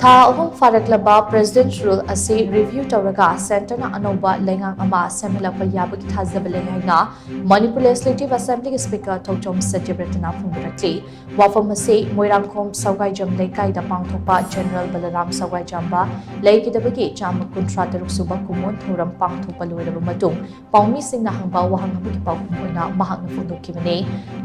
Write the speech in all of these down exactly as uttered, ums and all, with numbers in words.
ꯊꯥ ꯑꯍꯨꯝ ꯐꯥꯔꯛꯂꯕ President's Rule ꯑꯁꯤ review ꯇꯧꯔꯒ centreꯅ ꯑꯅꯧꯕ ꯂꯩꯉꯥꯛ ꯑꯃ ꯁꯦꯝꯍꯜꯂꯛꯄ ꯌꯥꯕꯒꯤ ꯊꯥꯖꯕ ꯂꯩ ꯍꯥꯏꯅ ꯃꯅꯤꯄꯨꯔ Legislative Assemblyꯒꯤ Speaker ꯊꯣꯛꯆꯣꯝ ꯁꯇ꯭ꯌꯕ꯭ꯔꯇꯅ ꯐꯣꯡꯗꯣꯔꯛꯂꯤ꯫ ꯋꯥꯐꯝ ꯑꯁꯤ ꯃꯣꯏꯔꯥꯡꯈꯣꯝ ꯁꯧꯒꯥꯏꯖꯝ ꯂꯩꯀꯥꯏꯗ ꯄꯥꯡꯊꯣꯛꯄ General ꯕꯂꯔꯥꯝ ꯁꯧꯒꯥꯏꯖꯝꯕ ꯂꯩꯈꯤꯗꯕꯒꯤ ꯆꯥꯝꯃ ꯀꯨꯟꯊ꯭ꯔꯥ ꯇꯔꯨꯛ ꯁꯨꯕ ꯀꯨꯝꯑꯣꯟ ꯊꯧꯔꯝ ꯄꯥꯡꯊꯣꯛꯄ ꯂꯣꯏꯔꯕ ꯃꯇꯨꯡ ꯄꯥꯎꯃꯤꯁꯤꯡꯅ ꯍꯪꯕ ꯋꯥꯍꯪ ꯑꯃꯒꯤ ꯄꯥꯎꯈꯨꯝ ꯑꯣꯏꯅ ꯃꯍꯥꯛꯅ ꯐꯣꯡꯗꯣꯛꯈꯤꯕꯅꯤ꯫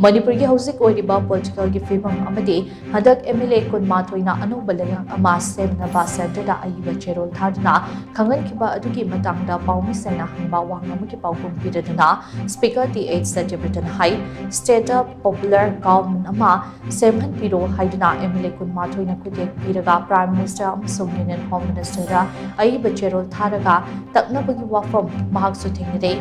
ꯃꯅꯤꯄꯨꯔꯒꯤ ꯍꯧꯖꯤꯛ ꯑꯣꯏꯔꯤꯕ political ꯒꯤ ꯐꯤꯕꯝ ꯑꯃꯗꯤ ꯍꯟꯗꯛ MLA ꯀꯨꯟꯃꯥꯊꯣꯏꯅ ꯑꯅꯧꯕ ꯂꯩꯉꯥꯛ ꯑꯃ ꯁꯦꯝꯅꯕ centreꯗ ꯑꯏꯕ ꯆꯦꯔꯣꯜ ꯊꯥꯗꯨꯅ ꯈꯪꯍꯟꯈꯤꯕ ꯑꯗꯨꯒꯤ ꯃꯇꯥꯡꯗ ꯄꯥꯎꯃꯤꯁꯤꯡꯅ ꯍꯪꯕ ꯋꯥꯍꯪ ꯑꯃꯒꯤ ꯄꯥꯎꯈꯨꯝ ꯄꯤꯔꯗꯨꯅ Speaker ꯇꯤ ꯑꯩꯆ ꯁꯇ꯭ꯌꯕ꯭ꯔꯇꯅ ꯍꯥꯏ, stateꯇ popular government ꯑꯃ ꯁꯦꯝꯍꯟꯕꯤꯔꯣ ꯍꯥꯏꯗꯨꯅ MLA ꯀꯨꯟꯃꯥꯊꯣꯏꯅ ꯈꯨꯠꯌꯦꯛ ꯄꯤꯔꯒ Prime Minister ꯑꯃꯁꯨꯡ Union Home Ministerꯗ ꯑꯏꯕ ꯆꯦꯔꯣꯜ ꯊꯥꯔꯒ ꯇꯛꯅꯕꯒꯤ ꯋꯥꯐꯝ ꯃꯍꯥꯛꯁꯨ ꯊꯦꯡꯅꯔꯦ꯫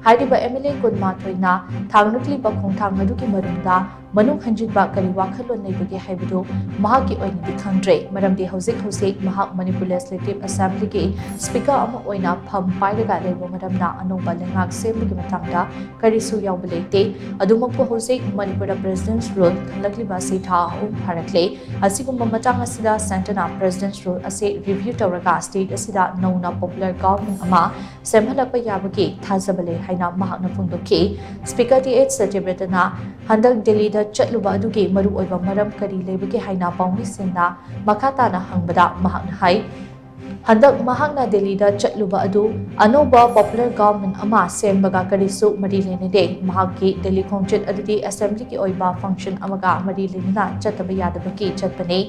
ꯍꯥꯏꯔꯤꯕ MLA ꯀꯨꯟꯃꯥꯊꯣꯏꯅ ꯊꯥꯡꯂꯛꯂꯤꯕ ꯈꯣꯡꯊꯥꯡ ꯑꯗꯨꯒꯤ ꯃꯔꯨꯝꯗ ꯃꯅꯨꯡ ꯍꯟꯖꯤꯟꯕ ꯀꯔꯤ ꯋꯥꯈꯜꯂꯣꯟ ꯂꯩꯕꯒꯦ ꯍꯥꯏꯕꯗꯨ ꯃꯍꯥꯛꯀꯤ ꯑꯣꯏꯅꯗꯤ ꯈꯪꯗ꯭ꯔꯦ, ꯃꯔꯝꯗꯤ ꯍꯧꯖꯤꯛ ꯍꯧꯖꯤꯛ ꯃꯍꯥꯛ ꯃꯅꯤꯄꯨꯔ Legislative Assemblyꯒꯤ Speaker ꯑꯃ ꯑꯣꯏꯅ ꯐꯝ ꯄꯥꯏꯔꯒ ꯂꯩꯕ ꯃꯔꯝꯅ ꯑꯅꯧꯕ ꯂꯩꯉꯥꯛ ꯁꯦꯝꯕꯒꯤ ꯃꯇꯥꯡꯗ ꯀꯔꯤꯁꯨ ꯌꯥꯎꯕ ꯂꯩꯇꯦ꯫ ꯑꯗꯨꯃꯛꯄꯨ ꯍꯧꯖꯤꯛ ꯃꯅꯤꯄꯨꯔꯗ President's Rule ꯈꯪꯂꯛꯂꯤꯕ ꯑꯁꯤ ꯊꯥ ꯑꯍꯨꯝ ꯐꯥꯔꯛꯂꯦ꯫ ꯑꯁꯤꯒꯨꯝꯕ ꯃꯇꯥꯡ ꯑꯁꯤꯗ centreꯅ President's Rule ꯑꯁꯤ review ꯇꯧꯔꯒ state ꯑꯁꯤꯗ ꯅꯧꯅ popular government ꯑꯃ ꯁꯦꯝꯍꯜꯂꯛꯄ ꯌꯥꯕꯒꯤ ꯊꯥꯖꯕ ꯂꯩ ꯍꯥꯏꯅ ꯃꯍꯥꯛꯅ ꯐꯣꯡꯗꯣꯛꯈꯤ꯫ Speaker ꯇꯤ ꯑꯩꯆ ꯁꯇ꯭ꯌꯕ꯭ꯔꯇꯅ ꯍꯟꯗꯛ ꯗꯦꯜꯂꯤꯗ ꯆꯠꯂꯨꯕ ꯑꯗꯨꯒꯤ ꯃꯔꯨꯑꯣꯏꯕ ꯃꯔꯝ ꯀꯔꯤ ꯂꯩꯕꯒꯦ ꯍꯥꯏꯅ ꯄꯥꯎꯃꯤꯁꯤꯡꯅ ꯃꯈꯥ ꯇꯥꯅ ꯍꯪꯕꯗ ꯃꯍꯥꯛꯅ ꯍꯥꯏ, ꯍꯟꯗꯛ ꯃꯍꯥꯛꯅ ꯗꯦꯜꯂꯤꯗ ꯆꯠꯂꯨꯕ ꯑꯗꯨ ꯑꯅꯧꯕ popular government ꯑꯃ ꯁꯦꯝꯕꯒ ꯀꯔꯤꯁꯨ ꯃꯔꯤ ꯂꯩꯅꯗꯦ꯫ ꯃꯍꯥꯛꯀꯤ ꯗꯦꯜꯂꯤ ꯈꯣꯡꯆꯠ ꯑꯗꯨꯗꯤ Assemblyꯒꯤ ꯑꯣꯏꯕ function ꯑꯃꯒ ꯃꯔꯤ ꯂꯩꯅꯅ ꯆꯠꯇꯕ ꯌꯥꯗꯕꯒꯤ ꯆꯠꯄꯅꯤ꯫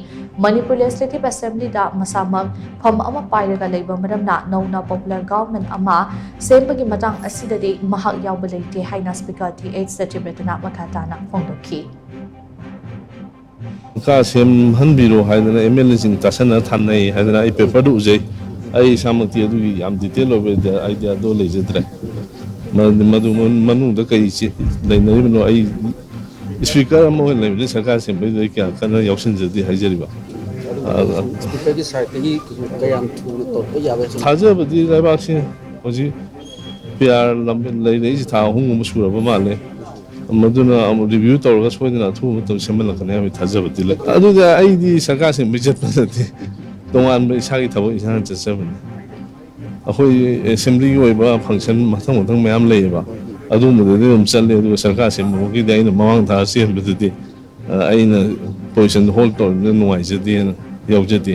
ꯃꯅꯤꯄꯨꯔ Legislative Assemblyꯗ ꯃꯁꯥꯃꯛ ꯐꯝ ꯑꯃ ꯄꯥꯏꯔꯒ ꯂꯩꯕ ꯃꯔꯝꯅ ꯅꯧꯅ popular government ꯑꯃ ꯁꯦꯝꯕꯒꯤ ꯃꯇꯥꯡ ꯑꯁꯤꯗꯗꯤ ꯃꯍꯥꯛ ꯌꯥꯎꯕ ꯂꯩꯇꯦ ꯍꯥꯏꯅ Speaker ꯇꯤ ꯑꯩꯆ ꯁꯇ꯭ꯌꯕ꯭ꯔꯇꯅ ꯃꯈꯥ ꯇꯥꯅ ꯐꯣꯡꯗꯣꯛꯈꯤ꯫ ꯀꯥ ꯁꯦꯝꯍꯟꯕꯤꯔꯣ ꯍꯥꯏꯗꯅ MLAꯁꯤꯡ ꯇꯥꯁꯟꯅ ꯊꯝꯅꯩ ꯍꯥꯏꯗꯅ ꯑꯩ paperꯗꯨ ꯎꯖꯩ꯫ ꯑꯩ ꯏꯁꯥꯃꯛꯇꯤ ꯑꯗꯨꯒꯤ ꯌꯥꯝ detail ꯑꯣꯏꯕ ideaꯗꯣ ꯂꯩꯖꯗ꯭ꯔꯦ꯫ ꯃꯗꯨ ꯃꯅꯨꯡꯗ ꯀꯔꯤ ꯂꯩꯅꯔꯤꯕꯅꯣ ꯑꯩ Speaker ꯑꯃ ꯑꯣꯏꯅ ꯂꯩꯕꯗ ꯁꯔꯀꯥꯔ ꯁꯦꯝꯕꯩꯗꯨꯗ ꯑꯩ ꯀꯌꯥ ꯀꯟꯅ ꯌꯥꯎꯁꯤꯟꯖꯗꯦ ꯍꯥꯏꯖꯔꯤꯕ꯫ Speakerꯒꯤ sideꯇꯒꯤ ꯀꯌꯥꯝ ꯊꯨꯅ ꯇꯧꯔꯛꯄ ꯌꯥꯕ ꯊꯥꯖꯕꯗꯤ ꯂꯩꯕꯥꯛꯁꯤ ꯍꯧꯖꯤꯛ PR ꯂꯩꯔꯛꯏꯁꯤ ꯊꯥ ꯑꯍꯨꯝꯒꯨꯝꯕ ꯁꯨꯔꯕ ꯃꯥꯜꯂꯦ꯫ ꯃꯗꯨꯅ ꯑꯃꯨꯛ review ꯇꯧꯔꯒ ꯁꯣꯏꯗꯅ ꯑꯊꯨꯕ ꯃꯇꯝꯗ ꯁꯦꯝꯍꯜꯂꯛꯀꯅꯤ ꯍꯥꯏꯕꯒꯤ ꯊꯥꯖꯕꯗꯤ ꯂꯩ꯫ ꯑꯗꯨꯗ ꯑꯩꯗꯤ ꯁꯔꯀꯥꯔ ꯁꯦꯝꯕꯩ ꯆꯠꯄ ꯅꯠꯇꯦ꯫ ꯇꯣꯉꯥꯟꯕ ꯏꯁꯥꯒꯤ ꯊꯕꯛ ꯏꯁꯥꯅ ꯆꯠꯆꯕꯅꯤ꯫ ꯑꯩꯈꯣꯏ ꯑꯦꯁꯦꯝꯕ꯭ꯂꯤꯒꯤ ꯑꯣꯏꯕ ꯐꯪꯁꯟ ꯃꯊꯪ ꯃꯊꯪ ꯃꯌꯥꯝ ꯂꯩꯌꯦꯕ, ꯑꯗꯨꯒꯨꯝꯕꯗꯗꯤ ꯑꯗꯨꯝ ꯆꯠꯂꯦ꯫ ꯑꯗꯨꯒ ꯁꯔꯀꯥꯔ ꯁꯦꯝꯕ ꯐꯥꯎꯒꯤꯗꯤ ꯑꯩꯅ ꯃꯃꯥꯡ ꯊꯥ ꯆꯦꯟꯕꯗꯨꯗꯤ, ꯑ, ꯑꯩꯅ ꯄꯣꯖꯤꯁꯟ ꯍꯣꯜ ꯇꯧꯔꯕꯅꯤꯅ ꯅꯨꯡꯉꯥꯏꯖꯗꯦꯅ ꯌꯥꯎꯖꯗꯦ꯫